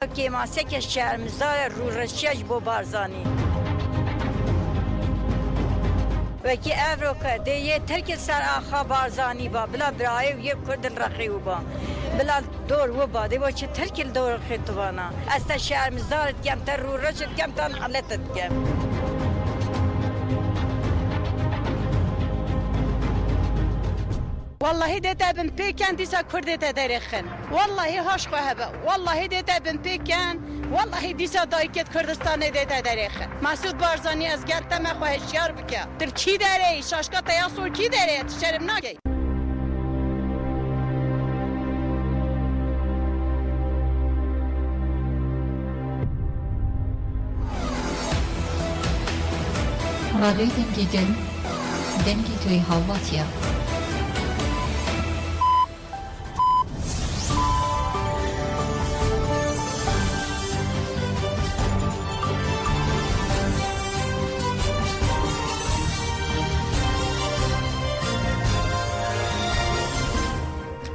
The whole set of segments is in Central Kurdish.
Kêmaseke şermzar e rûreşiya ji bo Barzanî. Wekî ev roke dê yê Tirk li ser axa Barzanî ba, bila birayê û yê Kurd li rexê wî ba. Bila dor wi ba, dê bo çi Tirk li dor rexê tu bana. Ez te şermzar dikem, te rûreş dikem, te nalet dikem. Wellahî dê te bin pê ken dîsa Kurdê te derêxin. Wellahî haş xwe hebe. Wellahî dê te bin pê ken. Wellahî dîsa dayikê di Kurdistanê dê te derêxin. Mesûd Barzanî ez gel te me xwe hişyar bike. Tu li kî derê yî? Şaşka te ya sor kî derê ye? Tu şerm nakey. ڕادیۆی دەنگی گەل، دەنگی تۆی هاوڵاتییە.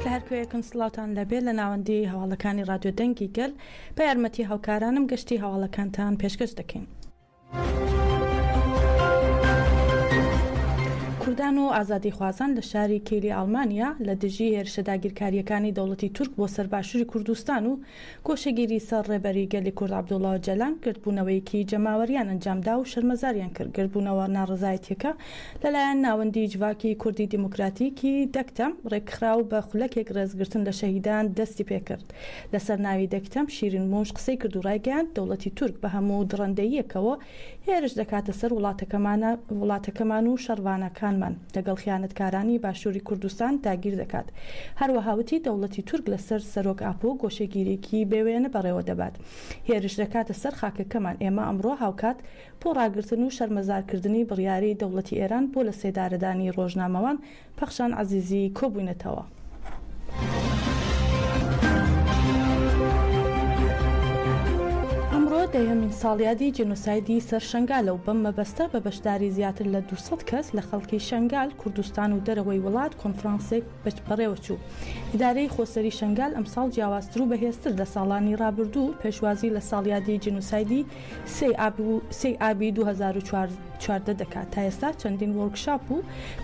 لە هەر کوێیەکن سڵاوتان لەبێ لە ناوەندی هەواڵەکانی ڕادیۆ دەنگی گەل بە یارمەتی هاوکارانم گەشتی هەواڵەکانتان پێشکەش دەکەین. کوردان و ئازادیخوازان لە شاری کیلی ئاڵمانیا لە دژی هێرشە داگیرکارییەکانی دەوڵەتی تورک بۆ سەر باشووری کوردستان و گۆشەگیری سەر ڕێبەری گەلی کورد عەبدوڵا ئۆجالان گردبوونەوەیەکی جەماوەریان ئەنجامدا و شەرمەزاریان کرد. گردبوونەوە ناڕەزایەتییەکە لەلایەن ناوەندی جڤاکی کوردی دیموکراتیکی، دەکتەم، ڕێکخرا و بە خولەکێک ڕێزگرتن لە شەهیدان دەستی پێکرد. لەسەر ناوی دەکتەم شیرین موش قسەی کرد و ڕایگەیاند، دەوڵەتی تورک بە هەموو دڕەندەییەکەوە هێرش دەکاتە سەر وڵاتەکەمان و شەڕڤانەکانمان لەگەڵ خیانەتکارانی باشووری کوردستان داگیر دەکات. هەروەها وتی، دەوڵەتی تورک لەسەر سەرۆک ئاپۆ گۆشەگیریی بێ وێنە بەڕێوە دەبات. هێرش دەکاتە سەر خاکەکەمان. ئێمە ئەمڕۆ هاوکات بۆ ڕاگرتن و شەرمەزارکردنی بڕیاری دەوڵەتی ئێران بۆ لەسێدارەدانی ڕۆژنامەوان پەخشان عەزیزی کۆبووینەتەوە. ئەمڕۆ دەیەمین ساڵیادی جینۆسایدی سەر شەنگالە و بەم مەبەستە بە بەشداری زیاتر لە 200 کەس لە خەڵکی شەنگال، کوردستان و دەرەوەی وڵات کۆنفرانسێک بەڕێوەچوو. ئیدارەی خۆسەری شەنگال ئەمساڵ جیاوازتر و بەهێزتر لە ساڵانی ڕابردوو پێشوازی لە ساڵیادی جینۆسایدی سێی ئابی 2014 دەکات، تا ئێستا چەندین وۆرکشاپ و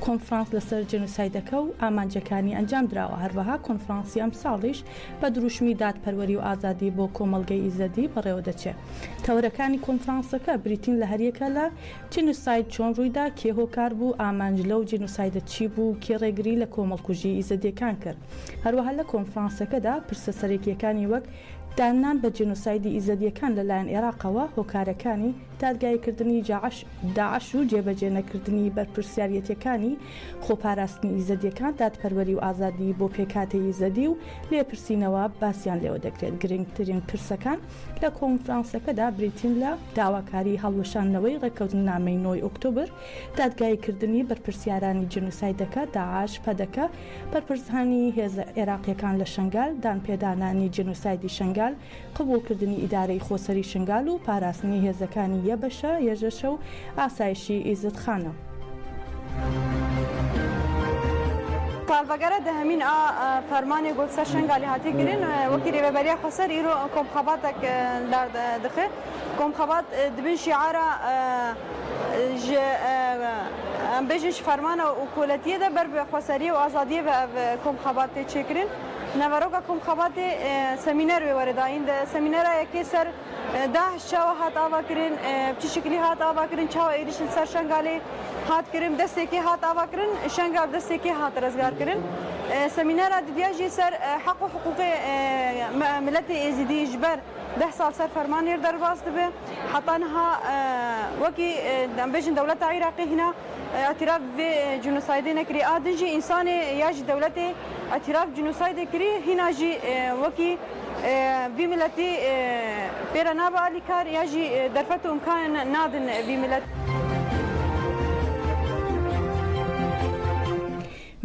کۆنفرانس لەسەر جینۆسایدەکە و ئامانجەکانی ئەنجامدراوە، هەروەها کۆنفرانسی ئەمساڵیش بە دروشمی دادپەروەری و ئازادی بۆ کۆمەڵگەی ئیزەدی بەڕێوەدەچێت. تەوەرەکانی کۆنفرانسەکە بریتین لە هەریەکە لە، جینۆساید چۆن ڕوویدا، کێ هۆکار بوو، ئامانج لەو جینۆسایدە چی بوو، کێ ڕێگری لە کۆمەڵکوژیی ئیزەدییەکان کرد. هەروەها لە کۆنفرانسەکەدا پرسە سەرەکییەکانی وەک، داننان بە جینۆسایدی ئیزەدییەکان لەلایەن ئێراقەوە، هۆکارەکانی، دادگاییکردنی داعش و جێبەجێ نەکردنی بەرپرسیاریەتیەکانی خۆپاراستنی ئیزەدییەکان، دادپەروەری و ئازادی بۆ پێکهاتەی ئیزەدی و لێپرسینەوە باسیان لێوە دەکرێت. گرنگترین پرسەکان لە کۆنفرانسەکەدا بریتین لە، داواکاری هەڵوەشاندنەوەی ڕێککەوتننامەی نۆی ئۆکتۆبر، دادگاییکردنی بەرپرسیارانی جینۆسایدەکە، داعش، پەدەکە، بەرپرسانی هێزە عێراقییەکان لە شەنگال، دانپێدانانی جینۆسایدی شەنگال، قبوڵکردنی ئیدارەی خۆسەری شنگال و پاراستنی هێزەکانی یەبەشە، یەژەشە و ئاسایشی ئیزدخانە. Salvegera dehemîn a fermanê ku li ser Şengalê hatiye kirin wekî Rêveberiya Xweser îro komxebatek li dar dixe. Komxebat di bin şîara ji em bêjin ji fermana û koletiyê de ber bi xweseriyê û azadiyê ve ev komxebat tê çêkirin. Naveroka komxebatê semîner wê were dayîn. Di semînera yekê ser DAIŞ çawa hat avakirin, bi çi şiklî hat avakirin, çawa êrîş li ser Şengalê hat kirin, bi destê kê hat avakirin, Şengal bi destê kê hat rizgarkirin. Semînera didiya jî ser heq û hiqûqê miletê Êzidî ji ber deh sal ser fermanê derbas dibe. Heta niha wekî em bêjin dewleta Iraqê hîna îtîraf bi vê cinosaydê nekirî. A din jî însanê ya jî dewletê îtîraf cinosaydê kirî hîna jî wekî vî miletî pê re nabe alîkar ya jî derfet û îmkan nadin vî miletî.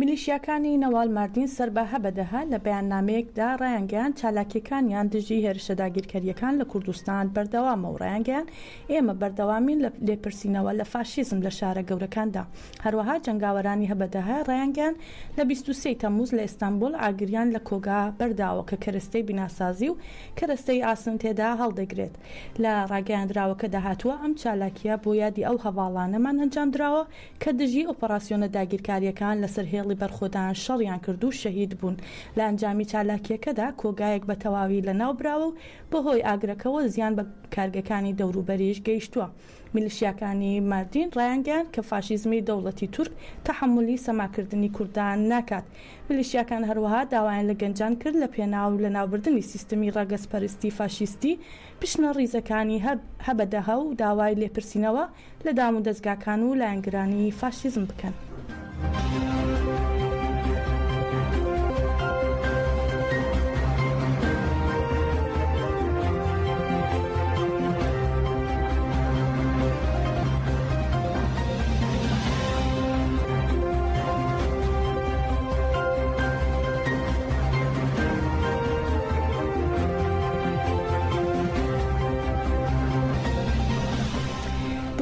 میلیشیاکانی نەوال ماردین سەر بە هەبەدەهە لە بەیاننامەیەکدا ڕایانگەیاند، چالاکییەکانیان دژی هێرشە داگیرکەرییەکان لە کوردستان بەردەوامە و ڕایانگەیاند، ئێمە بەردەوامین لە لێپرسینەوە لە فاشیزم لە شارە گەورەکاندا. هەروەها جەنگاوەرانی هەبەدەهە ڕایانگەیاند، لە 23 تەمموز لە ئیستانبوڵ ئاگریان لە کۆگا بەرداوە کە کەرەستەی بیناسازی و کەرەستەی ئاسن تێدا هەڵدەگرێت. لە ڕاگەیاندراوەکەدا هاتووە، ئەم چالاکییە بۆ یادی ئەو هەڤاڵانەمان ئەنجامدراوە کە دژی ئۆپەراسیۆنە داگیرکارییەکان لەسەر هێڵی بەرخۆدان شەڕیان کرد و شەهید بوون. لە ئەنجامی چالاکییەکەدا کۆگایەک بە تەواوی لەناوبراوە و بەهۆی ئاگرەکەوە زیان بە کارگەکانی دەوروبەریش گەیشتووە. میلیشیاکانی ماردین ڕایانگەیاند کە فاشیزمی دەوڵەتی تورک تەحەمولی سەماکردنی کوردان ناکات. میلیشیاکان هەروەها داوایان لە گەنجان کرد لە پێناو لەناوبردنی سیستمی ڕەگەزپەرستی فاشیستی بچنە ڕیزەکانی هەبەدەهە و داوای لێپرسینەوە لە دامودەزگاکان و لایەنگرانی فاشیزم بکەن.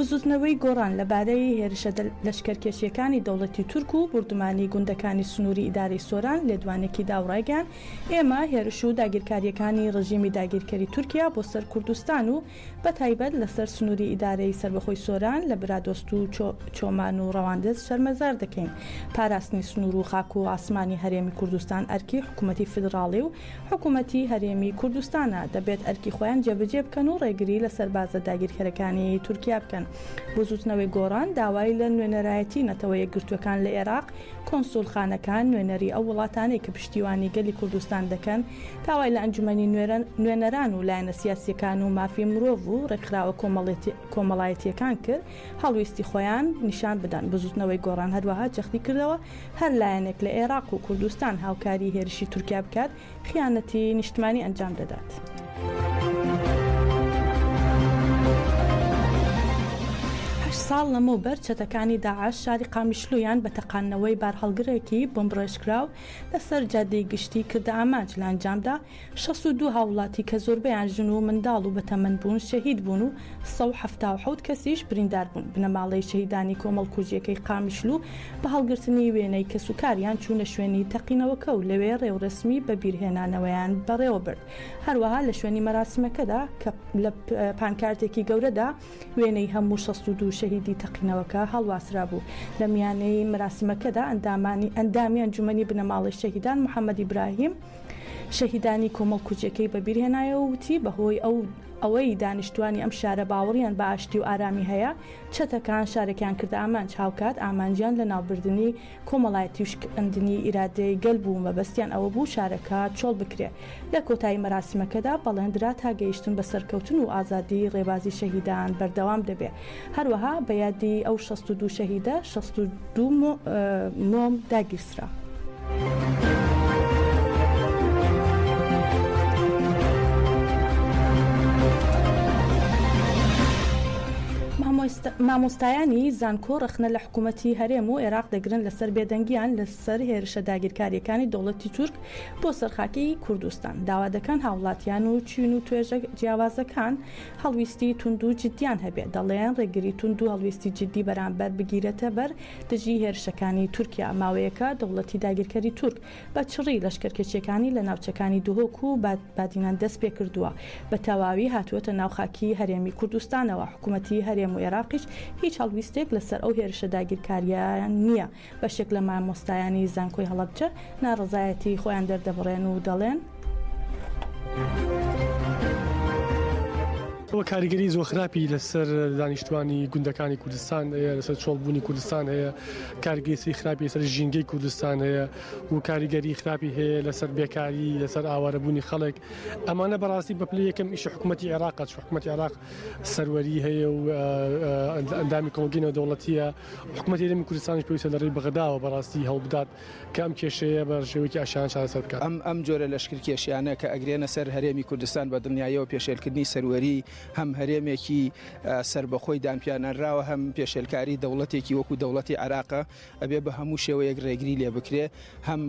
بزوتنەوەی گۆڕان لەبارەی هێرشە لەشکەرکێشیەکانی دەوڵەتی تورک و بوردومانی گوندەکانی سنوری ئیدارەی سۆران لێدوانێکی دا و ڕایگەیاند، ئێمە هێرش و داگیرکارییەکانی ڕژیمی داگیرکەری تورکیا بۆ سەر کوردستان و بە تایبەت لە سەر سنووری ئیدارەی سەربەخۆی سۆران لە برادۆست و چۆمان و ڕەواندز شەرمەزار دەکەین. پاراستنی سنوور و خاک و ئاسمانی هەرێمی کوردستان ئەرکی حکوومەتی فیدڕاڵی و حکوومەتی هەرێمی کوردستانە، دەبێت ئەرکی خۆیان جێبەجێ بکەن و ڕێگری لە سەربازە داگیرکەرەکانی تورکیا بکەن. بزووتنەوەی گۆڕان داوای لە نوێنەرایەتی نەتەوە یەکگرتووەکان لە ئێراق، کۆنسوڵخانەکان، نوێنەری ئەو وڵاتانەی کە پشتیوانی گەلی کوردستان دەکەن، داوای لە ئەنجومەنی نوێنەران و لایەنە سیاسییەکان و مافی مرۆڤ و ڕێکخراوە کۆمەڵایەتییەکان کرد هەڵویستی خۆیان نیشان بدەن. بزوتنەوەی گۆڕان هەروەها جەختی کردەوە، هەر لایەنێک لە ئێراق و کوردستان هاوکاری هێرشی تورکیا بکات، خیانەتی نیشتمانی ئەنجام دەدات. هەشت ساڵ لەمەوبەر چەتەکانی داعش شاری قامیشلویان بە تەقاندنەوەی بارهەڵگرێکی بۆمبڕێژکراو لەسەر جادەی گشتی کردە ئامانج، لە ئەنجامدا 62 هاوڵاتی کە زۆربەیان ژن و منداڵ و بەتەمەن بوون شەهید بوون و 177 کەسیش بریندار بوون. بنەماڵەی شەهیدانی کۆمەڵکوژییەکەی قامیشلو بە هەڵگرتنی وێنەی کەسوکاریان چوونە شوێنی تەقینەوەکە و لەوێ ڕێوڕەسمی بەبیرهێنانەوەیان بەڕێوەبرد. هەروەها لە شوێنی مەراسیمەکەدا کە لە پانکارتێکی گەورەدا وێنەی هەموو 62 شەهیدی تەقینەوەکە هەڵواسرابوو. لە میانەی مەراسیمەکەدا ئەندامانی ئەندامی ئەنجومەنی بنەماڵەی شەهیدان محەمەد ئیبراهیم شەهیدانی کۆمەڵکوژیەکەی بەبیرهێنایەوە و وتی، بەهۆی ئەو ئەوەی دانیشتوانی ئەم شارە باوەڕیان بە ئاشتی و ئارامی هەیە، چەتەکان شارێکیان کردە ئامانج، هاوکات ئامانجیان لەناوبردنی کۆمەڵایەتی و شکاندنی ئیرادەی گەل بوو، مەبەستیان ئەوە بوو شارەکە چۆڵ بکرێ. لە کۆتایی مەراسیمەکەدا بەڵێن درا تا گەیشتن بە سەرکەوتن و ئازادی ڕێبازی شەهیدان بەردەوام دەبێ. هەروەها بە یادی ئەو 62 شەهیدە 62 مۆم داگیرسرا. مامۆستایانی زانکۆ ڕەخنە لە حکوومەتی هەرێم و عێراق دەگرن لەسەر بێدەنگیان لەسەر هێرشە داگیرکارییەکانی دەوڵەتی تورک بۆ سەر خاکی کوردستان، داوا دەکەن هاوڵاتیان و چین و توێژە جیاوازەکان هەڵویستی توند و جدیان هەبێت، دەڵێن ڕێگری توند و هەڵویستی جدی بەرامبەر بگیرێتە بەر دژی هێرشەکانی تورکیا. ماوەیەکە دەوڵەتی داگیرکەری تورک بە چڕی لەشکرکێشیەکانی لە ناوچەکانی دهۆک و بادینان دەستپێکردووە، بە تەواوی هاتووەتە ناو خاکی هەرێمی کوردستانەوە، حکومەتی هەرێم و ئێراقیش هیچ هەڵویستێک لەسەر ئەو هێرشە داگیرکارییەیان نییە. بەشێک لە مامۆستایانی زانکۆی هەڵەبجە ناڕەزایەتی خۆیان دەردەبڕێن و دەڵێن، ئەوە کاریگەری زۆر خراپی لەسەر دانیشتوانی گوندەکانی کوردستان هەیە، لەسەر چۆڵبوونی کوردستان هەیە، کاریگەری خراپی لەسەر ژینگەی کوردستان هەیە و کاریگەری خراپی هەیە لەسەر بێکاری، لەسەر ئاوارەبوونی خەڵک. ئەمانە بەڕاستی بە پلەی یەکەم ئیشی حکوومەتی عێراقە، چون حکوومەتی عێراق سەروەری هەیە و ئەندامی کۆمەڵگەی نێودەوڵەتییە. حکوومەتی هەرێمی کوردستانیش پێویستە لە ڕێی بەغداوە بەڕاستی هەوڵبدات کە ئەم کێشەیە بە شێوەیەکی ئاشتیانە چارەسەر بکات. ئەم ئەم جۆرە لەشکرکێشیانە کە ئەگرێنە سەر هەرێمی کوردستان بە دڵنیاییەوە پێشێلکردنی سەروەری هەم هەرێمێکی سەربەخۆی دانپیانانراوە هەم پێشێلکاری دەوڵەتێکی وەکو دەوڵەتی عێراقە ئەبێ بە هەموو شێوەیەک ڕێگری لێ بکرێ هەم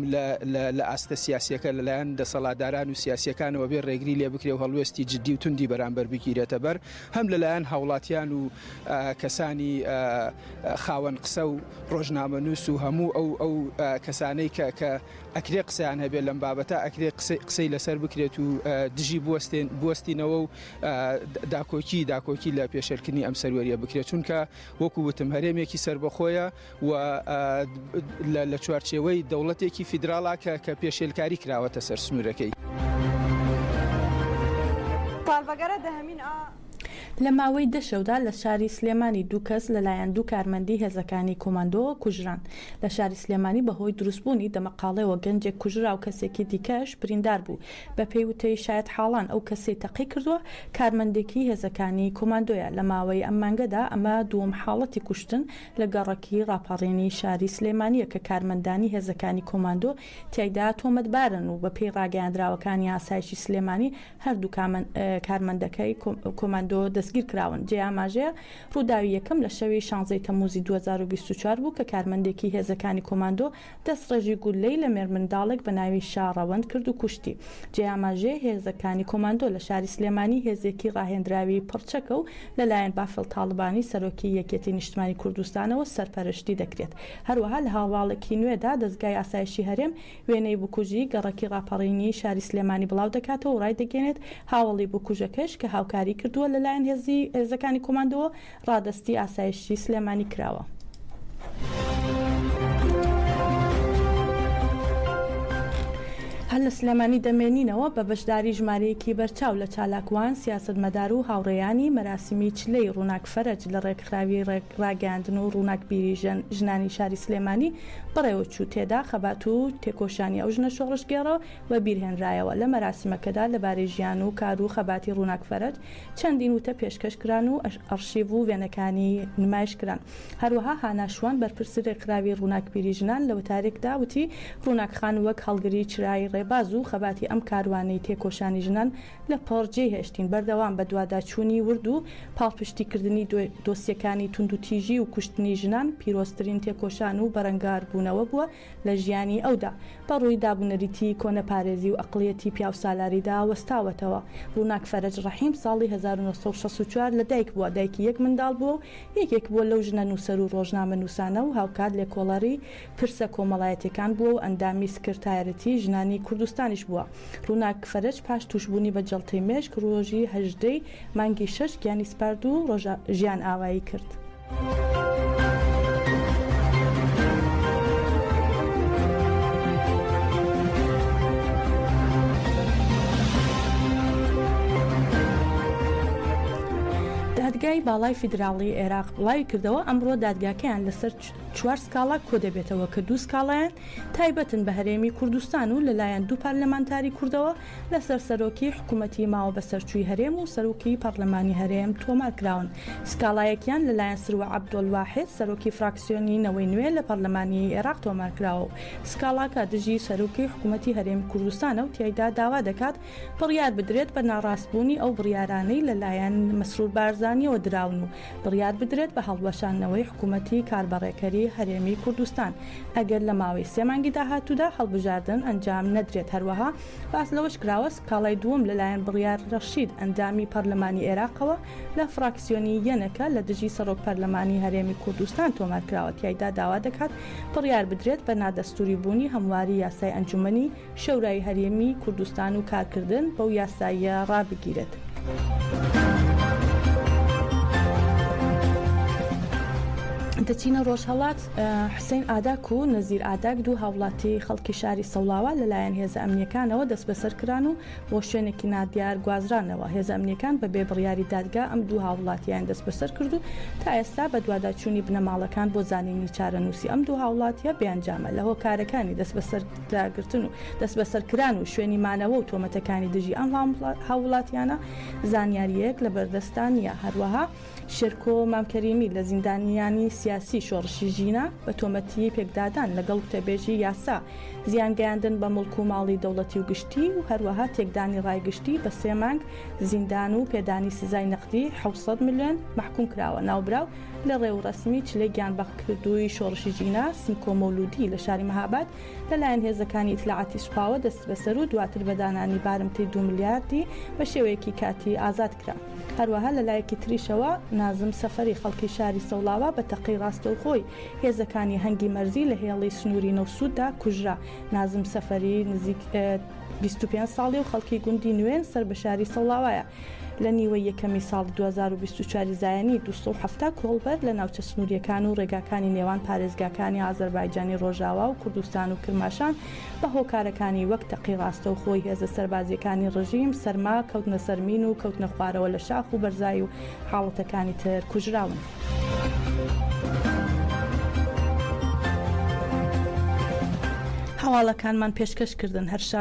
لە ئاستە سیاسیەکە لەلایەن دەسەڵاتداران و سیاسیەکانەوە بێ ڕێگری لێ بکرێ و هەڵوێستی جدی و توندی بەرامبەر بگیرێتە بەر هەم لەلایەن هاوڵاتیان و کەسانی خاوەن قسە و ڕۆژنامەنووس و هەموو ئەو ئەو کەسانەی کە کە ئەکرێ قسەیان هەبێت لەم بابەتە ئەکرێ قسەی لەسەر بکرێت و دژی بوەستێن بوەستینەوە و داکۆکی داکۆکی لە پێشێلکردنی ئەم سەروەریە بکرێت چونکە وەکو وتم هەرێمێکی سەربەخۆیە و لە چوارچێوەی دەوڵەتێکی فیدراڵا کە کە پێشێلکاری کراوەتە سەر سنوورەکەی. لە ماوەی دە شەودا لە شاری سلێمانی دوو کەس لەلایەن دوو کارمەندی هێزەکانی کۆماندۆوە کوژران. لە شاری سلێمانی بەهۆی دروستبوونی دەمەقاڵێوە گەنجێک کوژرا و کەسێکی دیکەش بریندار بوو. بەپێی وتەی شایەتحاڵان ئەو کەسەی تەقەی کردووە کارمەندێکی هێزەکانی کۆماندۆیە. لە ماوەی ئەم مانگەدا ئەمە دووەم حاڵەتی کوشتن لە گەڕەکی ڕاپەڕینی شاری سلێمانییە کە کارمەندانی هێزەکانی کۆماندۆ تیایدا تۆمەتبارن و بەپێی ڕاگەیاندراوەکانی ئاسایشی سلێمانی هەردوو کارمەندەکەی کۆماندۆ دەستگیرکراون. جێی ئاماژەیە، ڕووداوی یەکەم لە شەوی شانزەی تەمموزی 2024 بوو کە کارمەندێکی هێزەکانی کۆماندۆ دەستڕێژی گوللەی لە مێرمنداڵێک بە ناوی شا ڕەوەند کرد و کوشتی. جێی ئاماژەیە، هێزەکانی کۆماندۆ لە شاری سلێمانی هێزێکی ڕاهێنراوی پڕچەکە و لەلایەن بافڵ تاڵەبانی سەرۆکی یەکێتی نیشتمانی کوردستانەوە سەرپەرشتی دەکرێت. هەروەها لە هەواڵێکی نوێدا دەزگای ئاسایشی هەرێم وێنەی بکوژی گەڕەکی ڕاپەڕینی شاری سلێمانی بڵاودەکاتەوە و ڕایدەگەیەنێت، هاوەڵی بکوژەکەش کە هاوکاری کردووە لەلایەن هێزی هێزەکانی کۆماندۆوە ڕادەستی ئاسایشی سلێمانی کراوە. هەر لە سلێمانی دەمێنینەوە بە بەشداری ژمارەیەکی بەرچاو لە چالاکوان، سیاسەتمەدار و هاوڕێیانی مەراسیمی چلەی ڕووناک فەرەج لە ڕێکخراوی ڕاگەیاندن و ڕووناکبیری ژنانی شاری سلێمانی بەڕێوەچوو، تێدا خەبات و تێکۆشانی ئەو ژنە شۆڕشگێڕە وەبیرهێنرایەوە. لە مەراسیمەکەدا لەبارەی ژیان و کار و خەباتی ڕووناک فەرەج چەندین وتە پێشکەش کران و ئەڕشیڤ و وێنەکانی نمایش کران. هەروەها هانا شوان بەرپرسی ڕێکخراوی ڕووناکبیری ژنان لە وتارێکدا وتی، ڕووناک خان وەک هەڵگری چرای ڕێباز و خەباتی ئەم کاروانەی تێکۆشانی ژنان لە پڕ جێی هێشتین، بەردەوام بەدواداچوونی ورد و پاڵپشتیکردنی دۆسیەکانی توندوتیژی و کوشتنی ژنان پیرۆزترین تێکۆشان و بەرەنگاربوونەوە بووە لە ژیانی ئەودا بە ڕووی دابونەریتی کۆنەپارێزی و ئەقڵیەتی پیاوسالاریدا وەستاوەتەوە. ڕووناک فەرەج ڕەحیم ساڵی 1964 لە دایک بووە، دایکی یەک منداڵ بووە و یەکێک بووە لەو ژنە نووسەر و ڕۆژنامەنووسانە و هاوکات لێکۆڵەری پرسە کۆمەڵایەتیەکان بووە و ئەندامی سکرتایەرەتی ژنانی کوردستانیش بووە. ڕووناک فەرەج پاش تووشبوونی بە جەڵتەی مێشک ڕۆژی 18 ی مانگی شەش گیانی سپارد و ژیانئاوایی کرد. دادگای باڵای فیدراڵی عێراق بڵاویکردەوە، ئەمڕۆ دادگاکەیان لەسەر چوار سکاڵا کۆدەبێتەوە کە دوو سکاڵایان تایبەتن بە هەرێمی کوردستان و لەلایەن دوو پەرلەمانتاری کوردەوە لەسەر سەرۆکی حکومەتی ماوە بەسەرچووی هەرێم و سەرۆکی پەڕلەمانی هەرێم تۆمارکراون. سکاڵایەکیان لەلایەن سروە عەبدولواحید سەرۆکی فراکسیۆنی نەوەی نوێ لە پەڕلەمانی عێراق تۆمارکراوە و سکاڵاکە دژی سەرۆکی حکومەتی هەرێمی کوردستانە و تیایدا داوا دەکات بڕیار بدرێت بە ناڕاستبوونی ئەو بڕیارانەی لەلایەن مەسرور بارزانیەوە دراون و بڕیار بدرێت بە هەڵوەشاندنەوەی حکومەتی کاربەڕێکەری هەرێمی کوردستان ئەگەر لە ماوەی سێ مانگی داهاتوودا هەڵبژاردن ئەنجام نەدرێت هەروەها باس لەوەش کراوە سکاڵای دووەم لەلایەن بڕیار ڕەشید ئەندامی پەرلەمانی عێراقەوە لە فراکسیۆنی یەنەکە لە دژی سەرۆک پەرلەمانی هەرێمی کوردستان تۆمارکراوە تیایدا داوا دەکات بڕیار بدرێت بە نادەستوری بوونی هەمواری یاسای ئەنجومەنی شەورای هەرێمی کوردستان و کارکردن بەو یاساییە ڕابگیرێت. دەچینە ڕۆژهەڵات، حوسەین ئاداک و نەزیر ئاداک دوو هاوڵاتی خەڵکی شاری سەوڵاوا لەلایەن هێزە ئەمنییەکانەوە دەستبەسەر کران و بۆ شوێنێکی نادیار گوازرانەوە. هێزە ئەمنییەکان بەبێ بڕیاری دادگا ئەم دوو هاوڵاتییەیان دەستبەسەر کرد و تا ئێستا بەدواداچوونی بنەماڵەکان بۆ زانینی چارەنووسی ئەم دوو هاوڵاتییە بێئەنجامە. لە هۆکارەکانی دەستبەسەرداگرتن و دەستبەسەرکران و شوێنی مانەوە و تۆمەتەکانی دژی ئەم هاووڵاتییانە زانیارییەک لەبەردەستدا نییە. هەروەها شێرکۆ مام کەریمی لە زیندانیانی سیاسی. سیاسی شۆڕشی ژینا بە تۆمەتی پێکدادان لەگەڵ وتەبێژی یاسا، زیان گەیاندن بە موڵک و ماڵی دەوڵەتی و گشتی و هەروەها تێکدانی ڕای گشتی بە سێ مانگ زیندان و پێدانی سزای نەقدی 700 ملیۆن مەحکوم کراوە. ناوبراو لە ڕێوڕەسمی چلەی گیانبەختکردووی شۆڕشی ژینا، سمکۆ مەولوودی لە شاری مەهاباد لەلایەن هێزەکانی ئیتلاعاتی سوپاوە دەستبەسەر و دواتر بە دانانی بارمتەی دوو ملیاردی بە شێوەیەکی کاتی ئازاد کرا. هەروەها لە لایەکی تریشەوە نازم سەفەری خەڵکی شاری سەوڵاوا بە تەقەی ڕاستەوخۆی هێزەکانی هەنگی مەرزی لە هێڵی سنووری نەوسووددا کوژرا. نازم سەفەری نزیک 25 ساڵی و خەڵکی گوندی نوێن سەر بە شاری سەوڵاوایە. لە نیوەی یەکەمی ساڵی 2024 زایەنی 270 کۆڵبەر لە ناوچە سنوورییەکان و ڕێگاکانی نێوان پارێزگاکانی ئازەربایجانی ڕۆژاوا و کوردستان و کرماشان بە هۆکارەکانی وەک تەقەی ڕاستەوخۆی هێزە سەربازییەکانی ڕژیم، سەرما، کەوتنە سەر مین و کەوتنە خوارەوە لە شاخ و بەرزایی و حاڵەتەکانی تر کوژراون. هەواڵەکانمان پێشکەش کردن هەر شاد.